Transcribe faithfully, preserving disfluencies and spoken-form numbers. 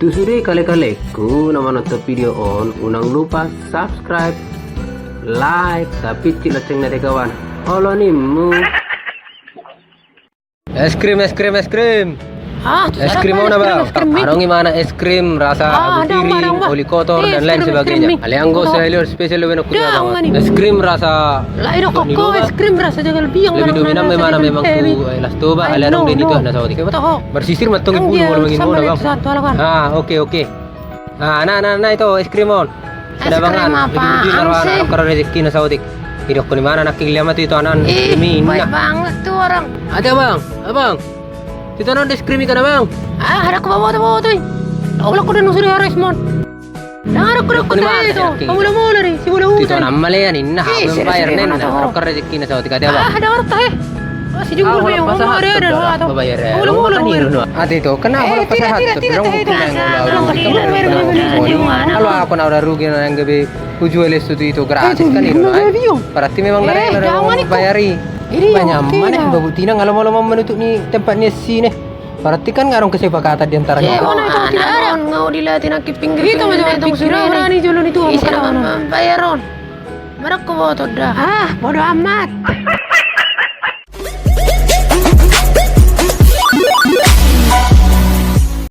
Tu sude kale-kalengku na manonton video on, unang lupa subscribe, like, tapincit loncengna di kawan. Olo ninmu. Es krim, es krim, es krim. Ah, es krim, mana, Bang? Adong i mana es krim rasa abu piring, oli kotor, dan lain sebagainya. Alai anggo sahali on spesial do baenon tu dia, Bang. Es krim rasa, es krim rasa jagal biang. Lebih dominan memang, memang tu, eh, Las Toba, alai adong do i di toha na saotik. Marsisir mantong i, bulu molo mangido, Bang. Ah, oke, oke. Ah, na, na, na, ito es krim on. Sada, Bang, an. Apaan sih? Adong rezeki na saotik. Idokkon i mana nangkin liama tu ito anan es krim i, inna. Baik banget tuh orang. Ate, Abang, Abang. Tu ito anan es krim i kan, Abang. Ah, adong huboto-boto i. Olo, adong huboto-boto i. Adong huboto-boto i. Pamula-mula do i, si bola huta. Tu ito anan malean, inna. Ih, serius, bayar, inna. Adong rezeki na saotik, ate, Abang. Ah, adong huboto-boto i. Ah, si jumbo, ah, molo pasahat do, ada, ada, ada. Ate, ito, kenapa, eh, molo pasahat do? Tidak, tidak, tidak, tidak. Kalau aku na udah rugi, na gabe hujual es tu ito gratis kan, ito, ai. Berarti memang, eh, gara-gara bayar i. Banyak mana buktina, kalau molo mau menutup ni tempat ni es i ne. Berarti kan adong kesepakatan di antara kita. Tidak ada. Ngau dilatih nangkin pinggir-pinggir itu, macam pikiran berani jolo ni Tuhan. Isi, bayar on. Marangkup otot da. Ah, bodo amat.